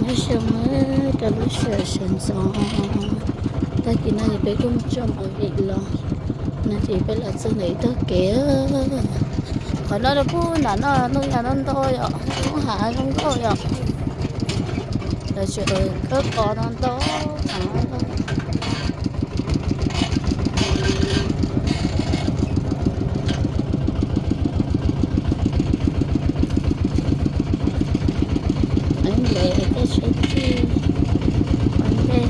Nyob zoo rau lub sij hawm sawv ntxov, tag kis no ces peb kuj tso movie los, no ces peb los txog ntawm ib tog kev. Qhov no rau pug nram no nuj yas ntau ntau yom, lub hav zoo nkauj yom, lawv tseem khawb qos ntau ntau. Nplej tej tsheb tij ua ntej.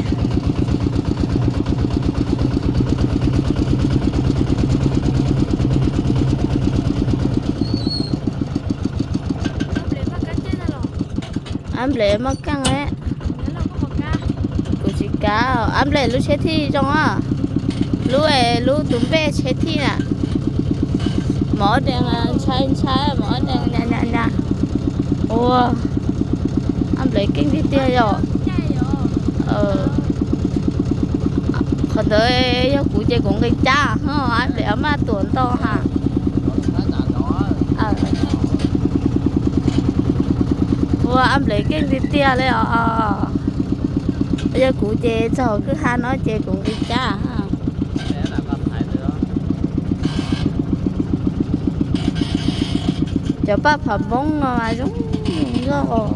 Ab nplej maj kaaj, kuv tsis kav. Ab nplej lub tsheb tij zoo os, lub, lub tus npej tsheb tij na, mov ob dees ntshai ntshai, mov ob dees nyas nyas nyas. Ua, ab nplej keej tiag tiag yom. Qhov ntawd yog kuv ces kuv nqis cab, ab nplej maj tuam ntau ha. Ua, ab nplej keej tiag tiag li os. Yog kuv ces txog kwj ha no ces kuv nqis cab. Cov paj pham npoob no mas zoo nkauj.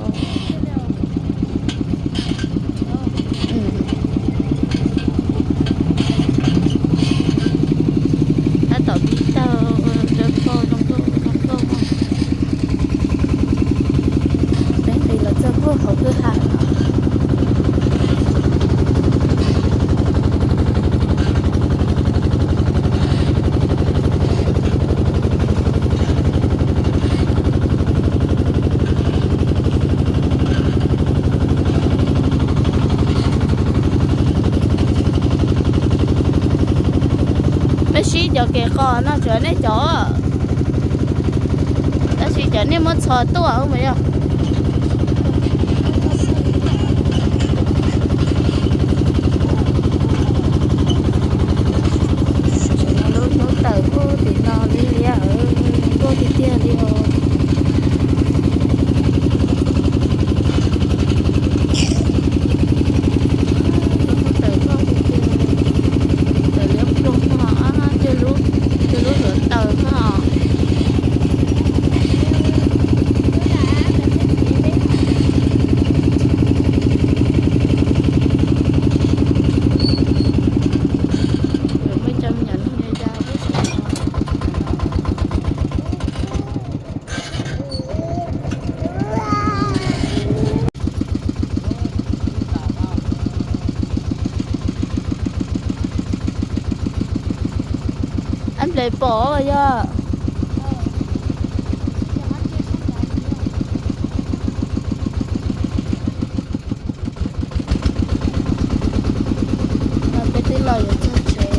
Tab tom pib taug cov paj zoo nkauj zoo nkauj. Peb nqis los txog puag hauv kwj ha. Mej sib cov kev qos no tsuav nej cov, tab sis cov nej muab txhos tuaj mas yog. Lub hnub tawm puag tim no li liab, zoo nkauj tiag tiag li os. Lub hnub tawm nkauj tiag tiag, tawm liab ploog no, cuag lub hluav taws no. Ab nplej pom yog. Peb twb los yuav txog tsev.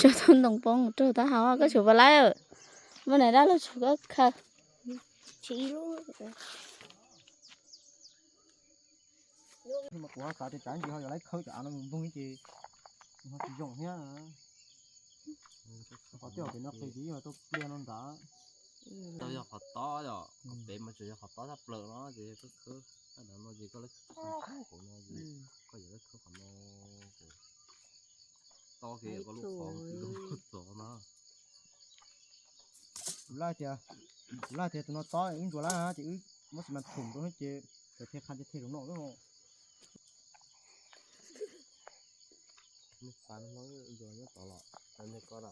Tso tus ntoo poob rau taub hau, koj tsum pas laib. Muaj nai dab laug tsum koj khaws. Mas kuv ho xav tias tsam ntsis ho yuav laib khawb cov av no mus npog ces ho tsis zoo thiab. Qhov tej pem no qis ces yeej tau pliag no nrad. Tau yog qhov tob yom, qhov pem mas tseem yog qhov tob tshaj plaws no ces koj khawb, tab ntawd no ces koj laib khawb qhov no, koj yuav laib khawb qhov no, tob kiag koj lub qhov txov no. Kuv laij tias, kuv laij tias tus no tob wb ntsuas lawm ces wb muab xi mas thum rau ces tawm the qha ces the rau no lawm.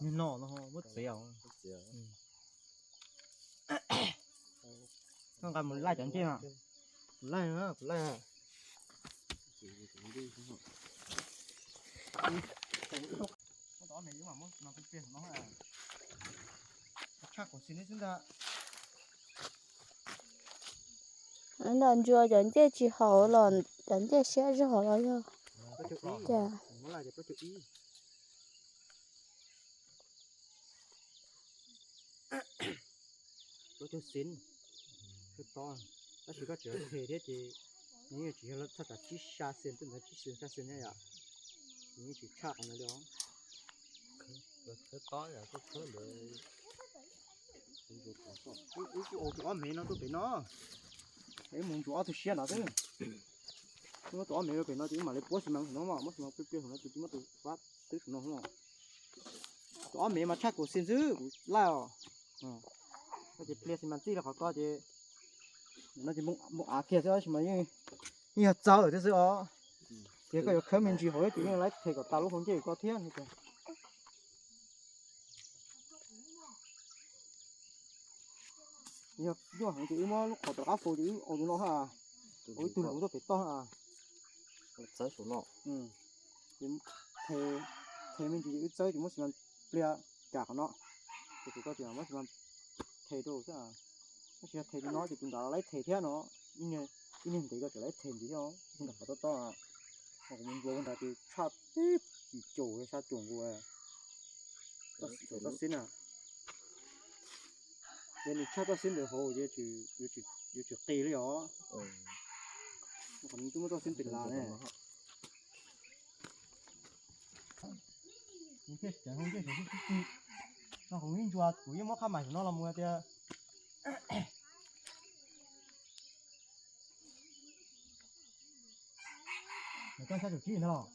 Niag no no muab txiav os. Koj nqa mus laij cov ncej mas. Kuv laij, kuv laij. Tshaj kuv xis neb xwb ntag. Nram ntsuas cov ncej tsis haum los cov ncej siab zog los yog cas? Plaub caug xees, tab sis koj tseem them thiab ces nws yeej tsis yog thaj tsam tsib xya xees, twb ntawd tsib xya xees thiab yom, nws yeej tsis tshaj qhov ntawd li os. Khawb tob, khawb ntawd. Wb kuj ua tus ob mev no tuaj pem no, wb mus ntsuas ob tug siab no xwb. Wb muab tus ob mev rau pem no ces wb mam li puab xi mas no, muab xi mas pliag pliag no ces wb muab tus fab twb saum no. Tus ob mev mas tshaj kaum xees xwb kuv laij os. Ces pliag xi mas txij rau qhov ko ces no ces npoo av kiag xwb tab sis mas yeej yog txawv thiab xwb os. Ces koj yuav khawb me ntsis hauv ces yeej laib them kom tas lub hauv ncej ko thiab. Yog nyuaj heev ces wb muab lub qhov rov qab faus ces wb ua tus no ha, ua ib tug lub tuaj pem toj ha. Txawb saum no. Ces them me ntsis ces wb txawb ces muab xi mas pliag cas qhov no, ces tus ko ces muab xi mas them rau xwb. Tab sis yog them li no ces tus nrad los laib them thiab no, ib niag ntev ko tseem laib them ntxiv thiab, tus nrad qhov tob tob. Kuv mus ntsuas ua nrad ces tshaj tib yim caum xya caum nkaus. Txoj xib na, yog nws tshaj txoj xib ntawd hauv ces yuav tsum qis li os. Qhov twb muaj txoj xib pem las ne. No kuv ib ntsuas kuv yeej muab qhab mais saum no los mus tias Nws tau xya caum tsib ntag los?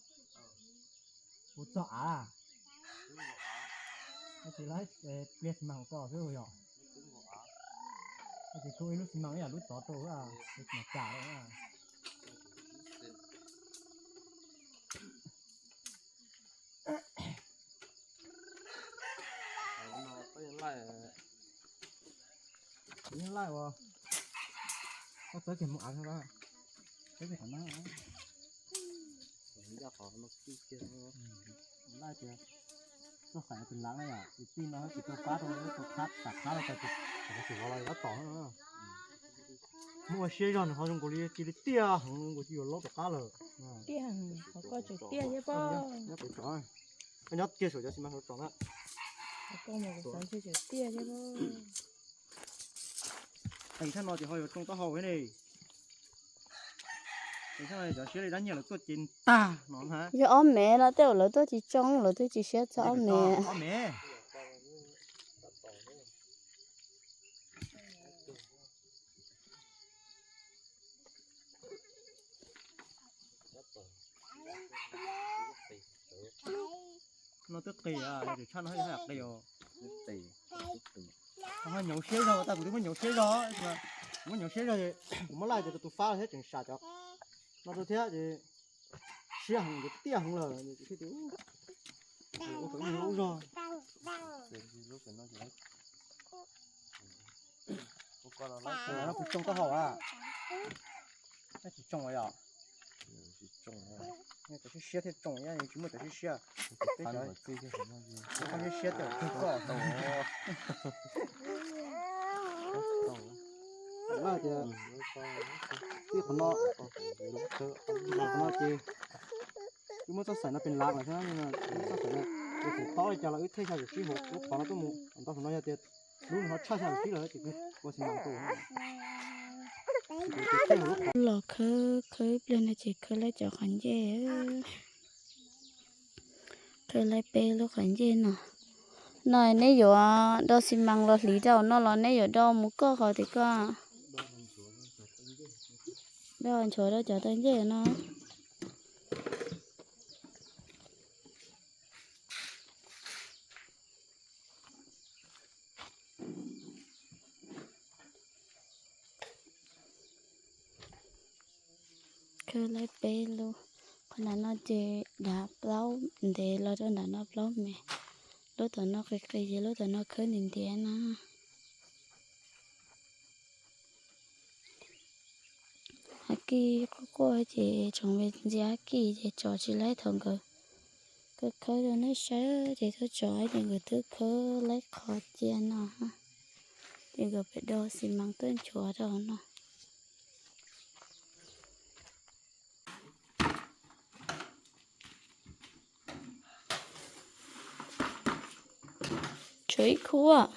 Kuv txog av. Ces lawv pliag xi mas hauv ko xwb yom. Ces kuv ib lub xi mas ib yam lub tod rau, kuv tsis mas cas rau. Yeej laij ua, koj txawb kiag mus av, txawb kiag qhov no. Laij tias txoj xaim tus lav na yom, tus tij no tsis tau qab rau, tau qab, tas qab rau, tas qab rau, tab tom muaj siab zog nws ho zoo nkaus li cia li tiaj heev, nkaus cia li yuav laub rov qab lawm. Tiaj heev, qhov koj tseem tiaj thiab pob. Nyob pem tsom, nyob kiag saum cov xi mas saum tsom na. Koj mus kuv xav ntshe tseem tiaj thiab pob. Qis thaj no ces ho yuav tsoo taub hau thiab ne. Qis thaj no cov siab li dab nyiaj lawv tuaj ces ntag no na. Yog ob mev no tej zaum lawv tuaj tsis tsoo, lawv twb tsis siab txog ob mev. Ob mev. No twb qis, tshaj no qis. Ho nyuaj siab zog, tas kuv twb muab nyuaj siab zog, muab nyuaj siab zog, kuv muab laij ces tus fab thiab tseem sam cov no rau thiab ces siab heev, tiaj heev lawm. Ua kom ib lub zog. Kuv tsoo taub hau a. Tsis tsoo yom. Cov siab siab thiaj tsoo, yog tsis muaj cov siab siab. Peb cov siab siab tej kawg koj. Lawm tias tij qhov no, qhov no ces wb muab txoj xaim no pes lav lawm thiab, txoj xaim no ces kuv tob li cas los wb thej xya caum tsib hauv lub qhov no tuaj mus, ntau tus no yog tias lub no tshaj xya caum tsib lawm ces kuv ua xi mas rau. Los khawb, khawb ib pliag no ces khawb laib cov qhov ncej. Khawb laib peb lub qhov ncej no. No neb yuav do xi mas los hliv rau no los neb yuav do mus koj qhov tim koj? Do nchuav rau cov taw ncej no. Khawb laib peb lub, qhov nram no ces dav plaub ntev los rau nram no plaub me. Lub tom no qis qis ces lub tom no khawb ntiav ntiav na. Hab kij quaj quaj ces tsoom me ntxias hab kij ces tso tsis laib thaum nkawd khawb khawb rau nej saib ces tuaj tso ces nkawd twb khawb laib qhov cia no. Ces nkawd pem do xi mas tuaj nchuav rau no. Ib khub.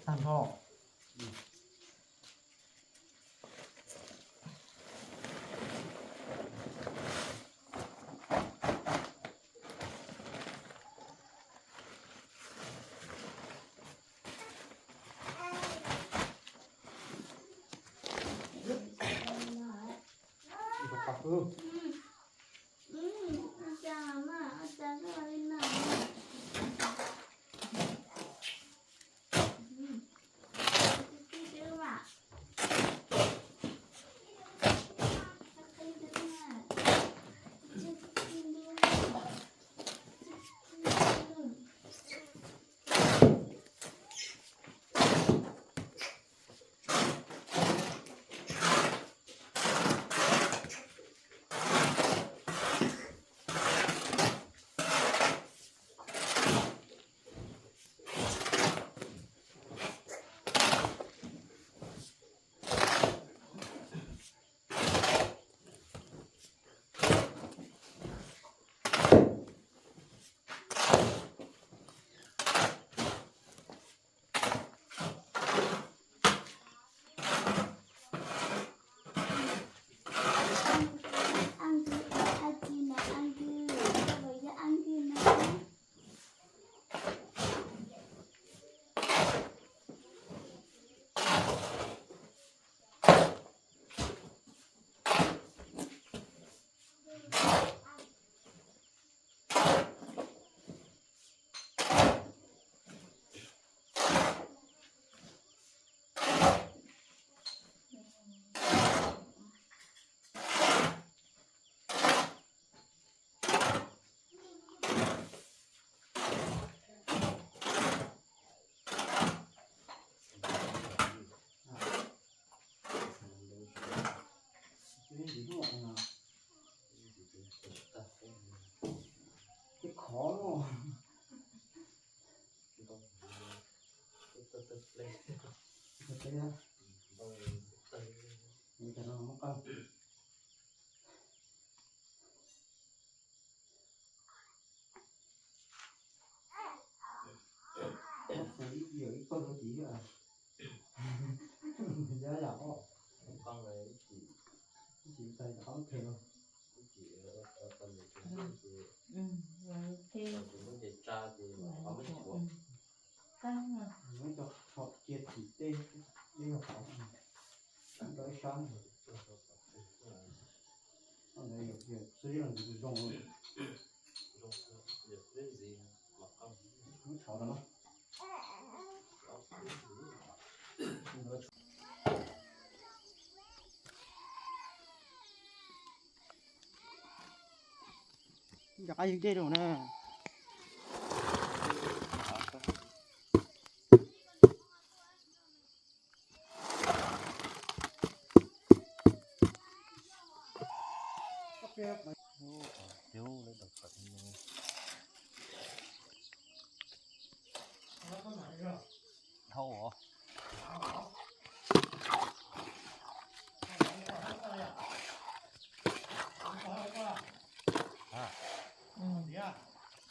Tag nrho. Cov qab yug dej rau na. Cub lawv daus qhawv no. Dhau os.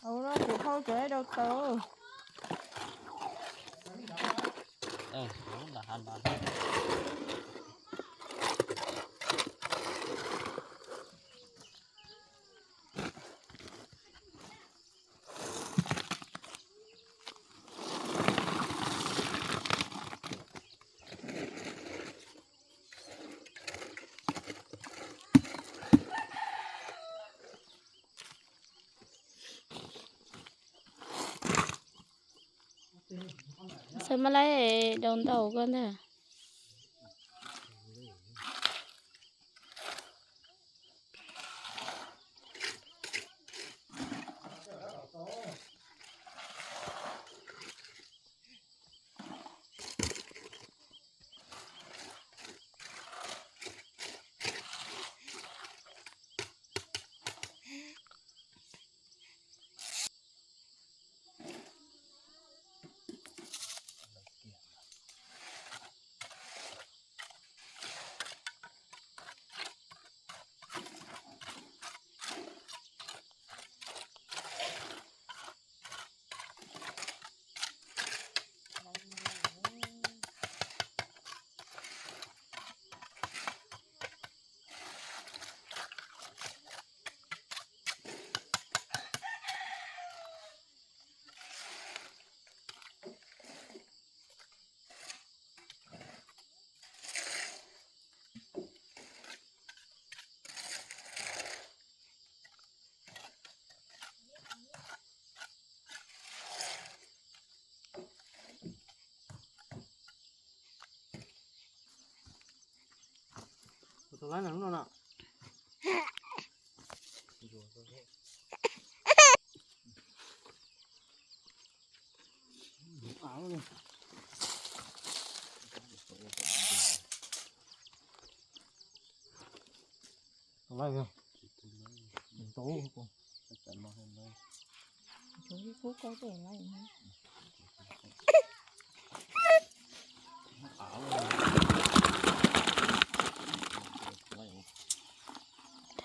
Ua no kuv dhau cov daus taws. Xav mas laib daus ntau koj ntag.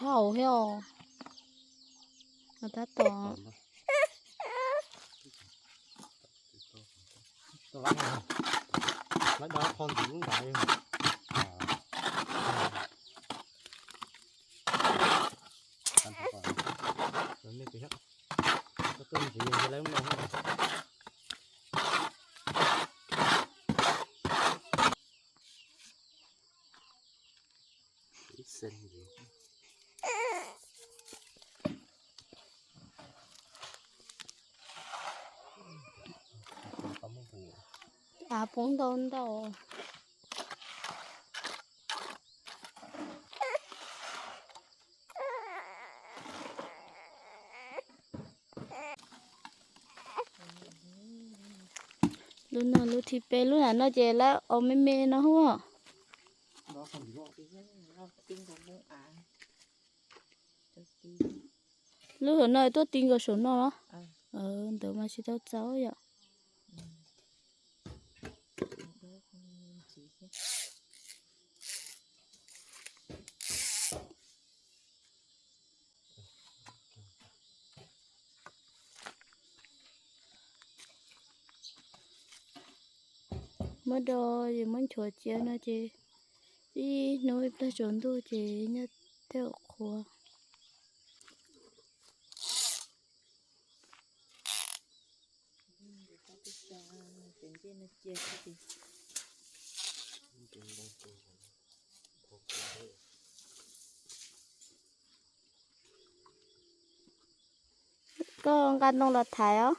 Thaum thiab os. Tab tom. Lawv da qho ntxiv lub ntais. Ntxiv lawv no. Av poob ntau ntau. Lub no lub thib peb, lub nram no ces lawv ua me me no hub. Lub hauv no tuaj ti nkaus saum no los? Ntawd mas tsis tau txaus yom. Muab do es muab nchuav cia no ces ib hnub ib pliag tsaus ntuj ces nyob tej qhuav. Koj nqa ntoo los thaiv os.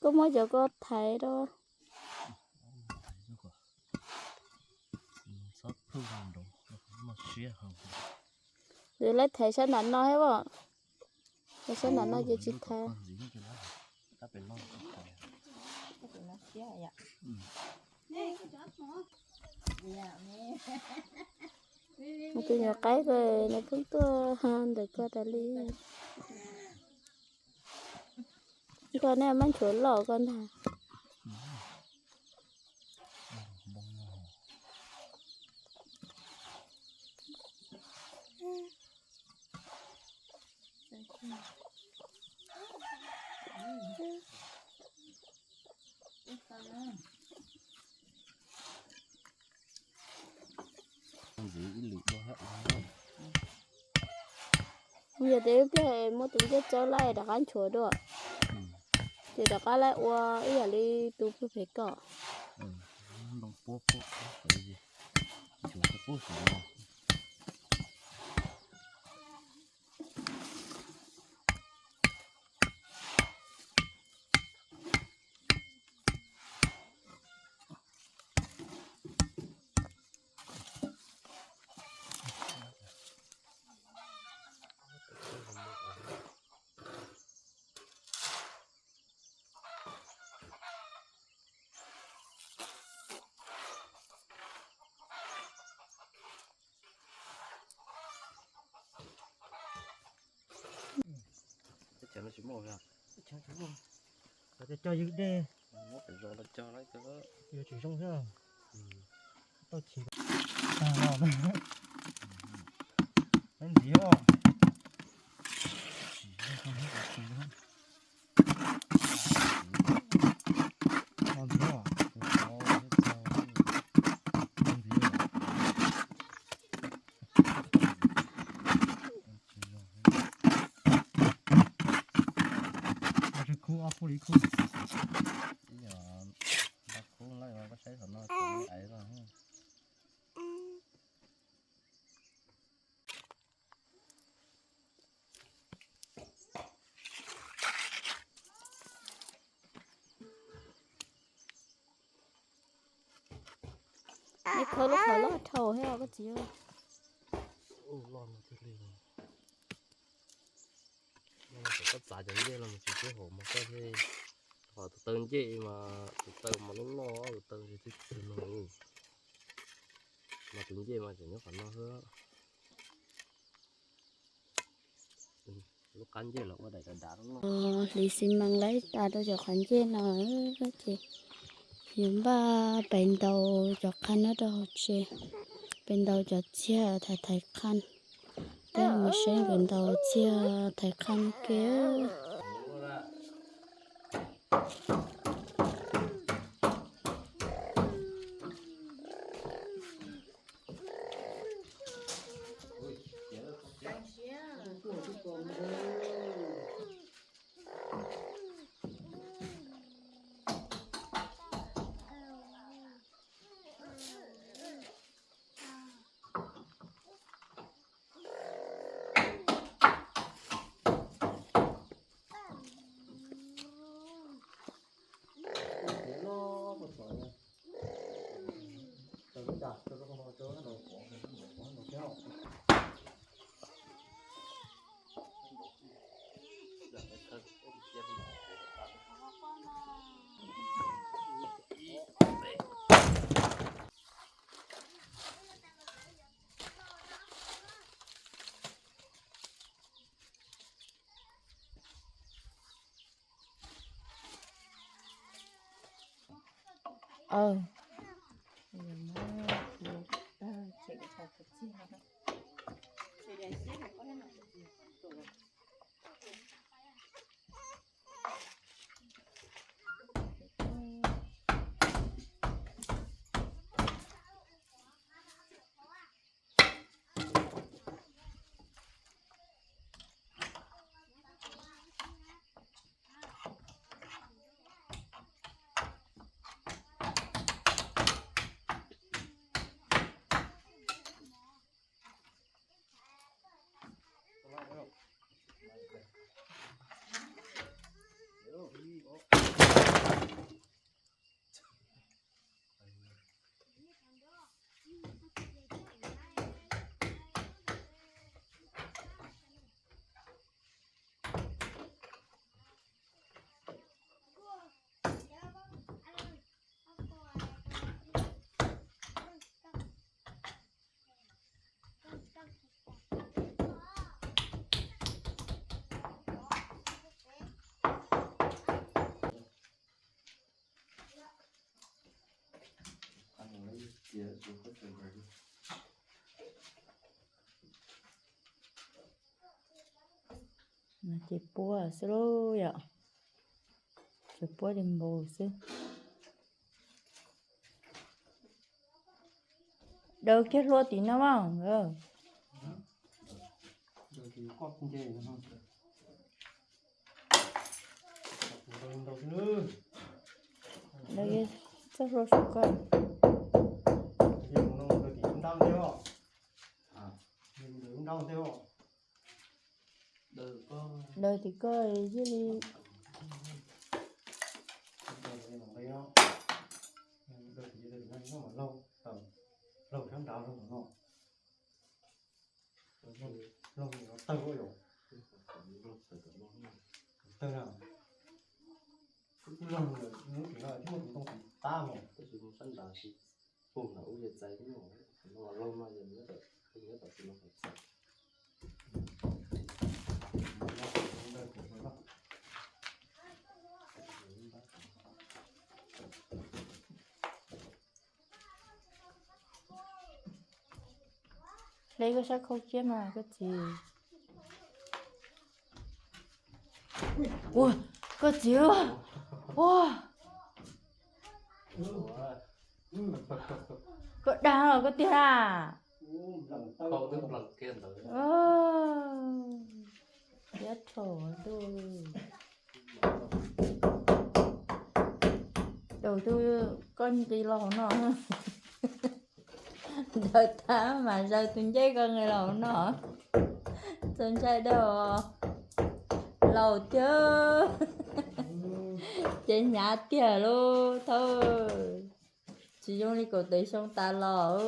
Koj muab cov ko thaiv rau. Nws lawv thaiv sab nram no thiab os. Sab nram no ces tsis thaiv. Tus nyuam qaib ko nws pheej tuaj ntawm ko tas li. Ko nej maj nchuav loj ko ntag. Ntxiv ib lwm dua. Yog tias ib pliag muaj tus ncej tsawb laij rov qab nchuav dua, ces rov qab laij ua ib yam li tus pug phem kom. Teb chaws no tsis muaj. Teb chaws tsis muaj. Cov tias cog ywg dej. Muab pem zos los cog lawm cov. Yuav tsis zoo xwb. Tau chim tag no. Peb ntxiv os. Ntxiv os. Ntxiv os. Tsis khub ob khub li khub. Ib yam npaj khub lawm koj saib qhov no, aiv los. Neb khawb lub qhov loj dhau thiab koj txiv. Koj txav cov ncej los mus tsis sib haum mas koj thiaj, ho tus taw ncej mas tus taw mas loj loj, tus taw ntshe twb twg no, mas tus ncej mas tseem nyob qhov no xwb. Lub qab ncej los ua daim dav dav no. Hliv xi mas laib tas rau cov qhov ncej no ces yuav npaj pais ntaus cov qhab no rau hauv tsev, pais ntaus cov txiag thaiv thaiv qhab. Peb mus saib nkawd ntaus txiag thaiv qhab ke. Ces puab xwb lauj yom, tsuas puab li npaum xwb. Daws kiag hlua tim no mas. Daws txoj hlua saum koj. Daws tim koj cia li. Laug sab nrad no, laug no tawg yom, tawg na. Laug no, hnub tim no twb muaj tus ntoo tab mas, tab sis sab nrad tsis pug nram ub ces txais, laug no ces nyob tom tsis no txais. Hle koj sab khau kiab mas koj txiv. Ua, koj txiv, ua. Koj dag los koj tiag a? Thiab rho ntuj. Tus twg koj nqis los hauv no? Ntawd tag mas zaws tus ncej koj nqis los hauv no. Txaus ntshai dab laus thiab. Ces hnyav tiag lauj thawj. Tsis zoo li kaum tawm xyoo tas los.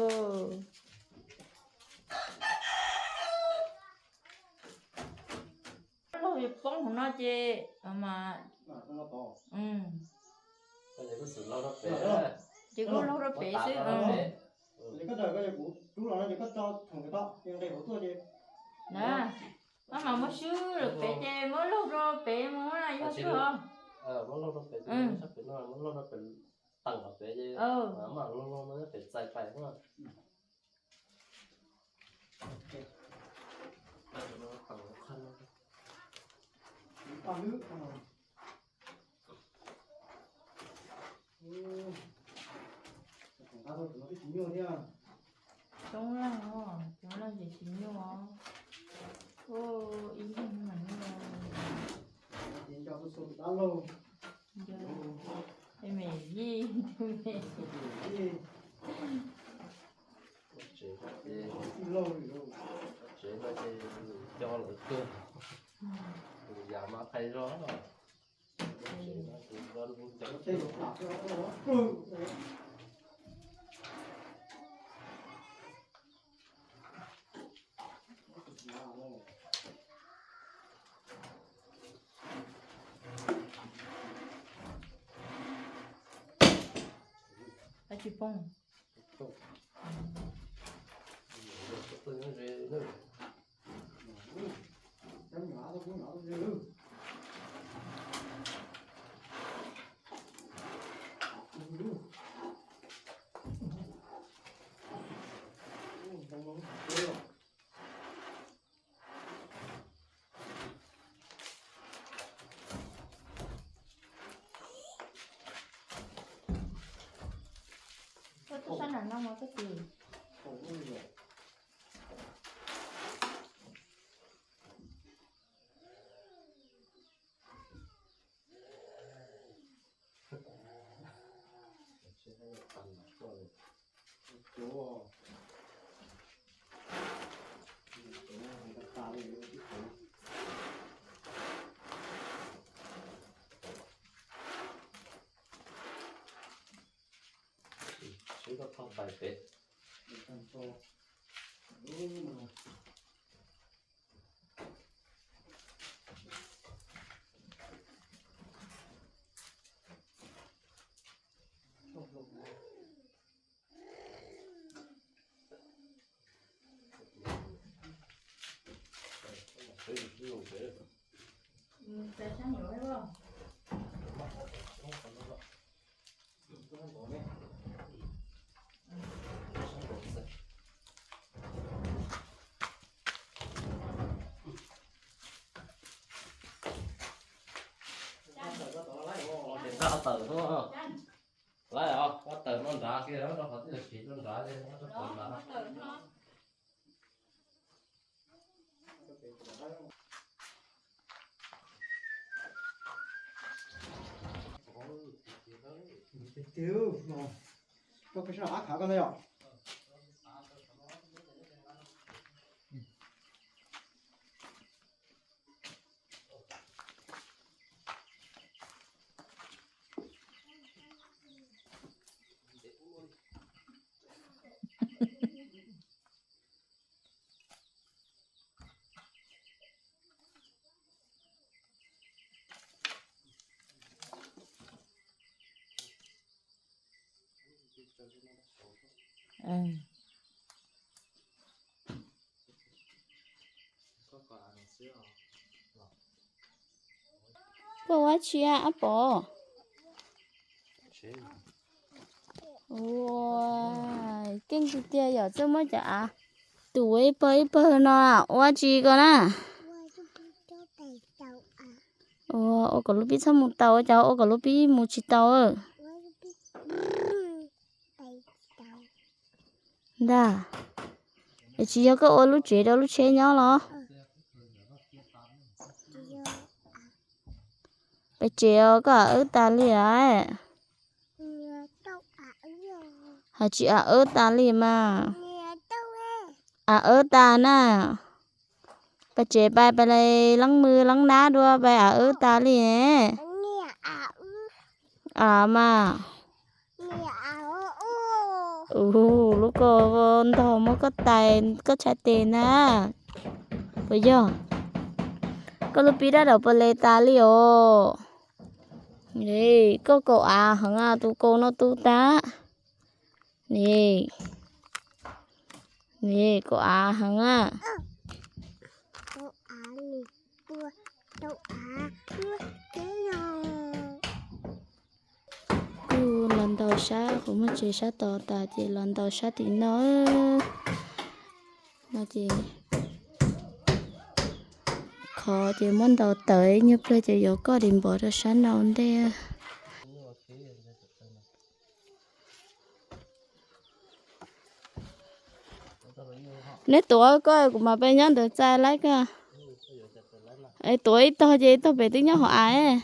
Laug yuav poob hauv no ces mas, ces kuj laug rau pem xwb. Na, maj mam muab swb lawm pem ces muab laug rau pem mus na yog xwb os. Muab laug rau pem, muab laug rau pem, teem hauv pem ces maj mam laug laug no pem txais pais na. Coob leej os, coob leej ces tsis nyuaj. Ib leeg mas nyuaj. Ces nco tus dab laug, nco, me yij, me yij. Tsev no ces, tsev no ces co lawv tuag. Yam mas qhais zog. Tsis poob. Koj tuaj sab nram no mas koj tus. Sib koj thauj tais pem. Pob tawm no, lawv pob tawm no nrad kiag rau qhov twg siv rau nrad, pob tawm nrad. Koj ua tsi ab Pov? Ua, keej tiag tiag yom, txawj muab cov av tus ua ib pawg ib pawg no ua tsi ko na? Ua, ua kom lub pib txhob mus tau, ua cas ua kom lub pib mus tsis tau? Ntag, es tsis yog koj ua lub tsev rau lub tsheb nyob los? Peb tsev os, koj av wb tas li lawm. Hais tsis av wb tas li mas. Av wb tas na. Peb tsev pais pais leej mwm leej nab dua pais av wb tas li ne. Av mas. Lub ko ntog muab koj tais koj tshais tes na. Puas yog? Koj lub pib dab daum pes les tas li os. Koj kaum av heev, tus kaus no tu tas. Nim, nim kaum av heev a. Kuj los ntaus sab qhov muag tsev sab tod tas ces los ntaus sab tim no. No ces qhov ces muab ntaus tawm, nyuag pliag ces yuav koj dim npov rau sab no ua ntej. Neb tuav koj, kuv mam peb nyob ntawd txais laib koj. Es tuav ib tog ces ib tog pem twb nyob hauv av.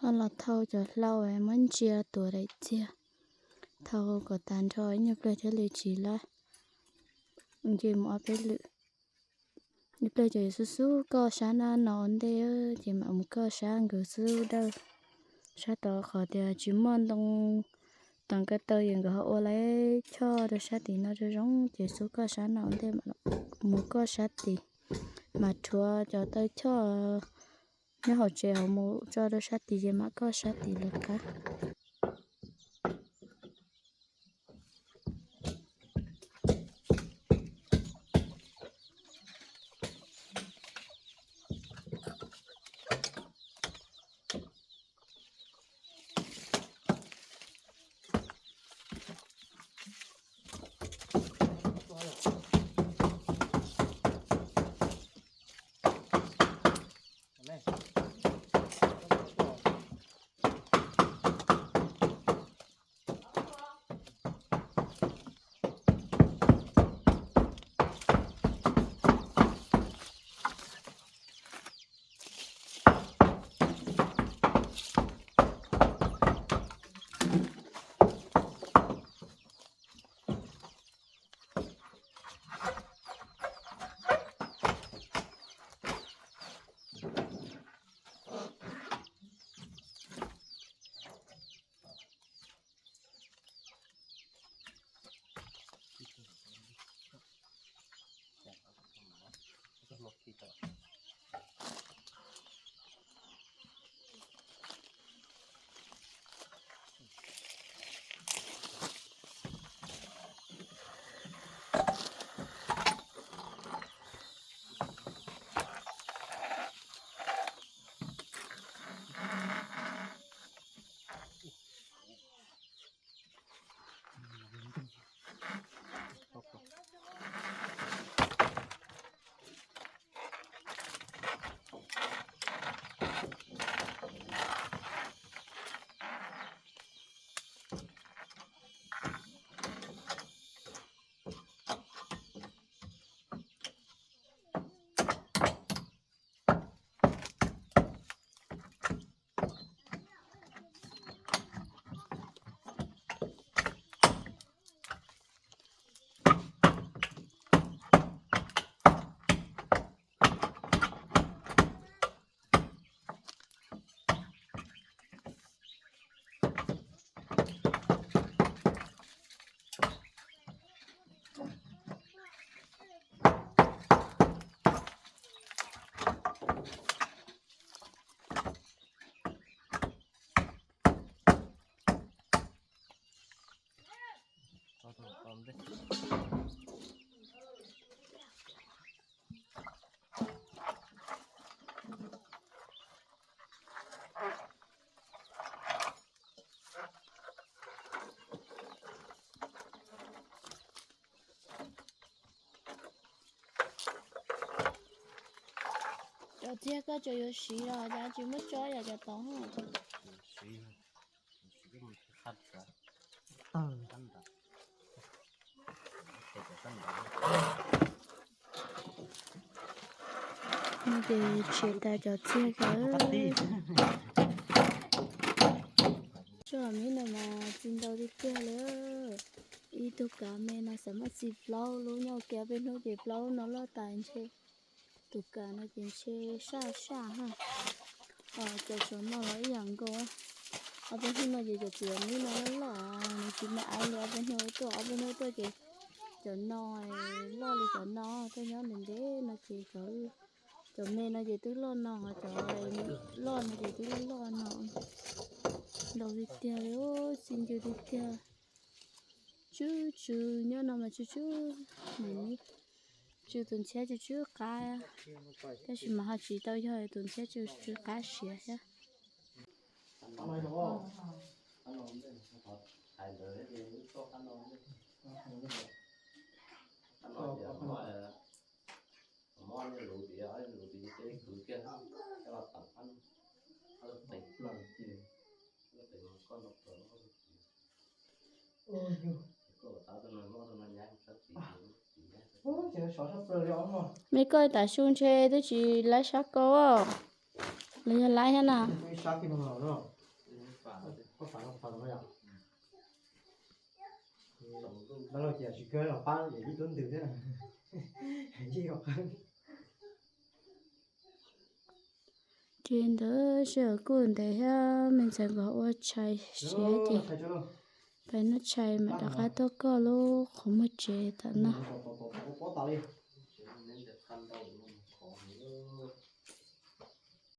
Ob los thauj cov hlau muab ntsia tuav daim txiag, thauj kom tas nrho ib nyuag pliag thiaj li tsis lab, nce mus ob peb lwm. Ib pliag ces xub xub koj sab nab no ua ntej, ces mam mus koj sab nkawd xub dawj. Sab tod qhov tias tsis muaj ntoo tas ko taw ces nkawd ho ua lawv choj rau sab tim no zoo zoo, ces xub koj sab no ua ntej, mus koj sab tid, mas rhuav cov taw choj nyob hauv tsev hauv mus tso rau sab tid ces mam koj sab tid lawv qab. Cov txiag koj tseem yuav siv los cas tsis muab tso yam cov tod? No ces tshiav tas cov txiag kawg. Tsob mib no mas txi ntau tiag tiag li. Ib tug kav me no xav muab txi plaub lub, nyob ua ke ob peb hnub ces plaub no loj tas ntshe. Tus kav no ces ntshe saj saj ha. Cov saum no los ib yam nkaus. Ob peb hnub no ces cov txiv mib no loj loj, nws tsis me aiv li ob peb hnub tuaj, ob peb hnub tuaj ces cov no loj li cov no, tuaj nyob ntev ntev no ces cov, cov me no ces twb loj no, cov loj no ces twb loj loj no. Ntau tiag tiag li, txi ncw tiag tiag. Tsw tsw, nyob no mas tsw tsw, tsw tus ntxhiab tsw tsw qab, tab sis mas ho tsis tau yog tus ntxhiab tsw tsw qab siav thiab. Me koj tas su ntshe twb tsis laib sab koj. Los yog laiv thiab na. Ib sab kig no no. Ces ntawd sij hawm kuj ntev thiab, me ntxhais nkawd ua tshais siav ces pais noj tshais mam rov qab tuaj koj lub qhov muag tsev tom no.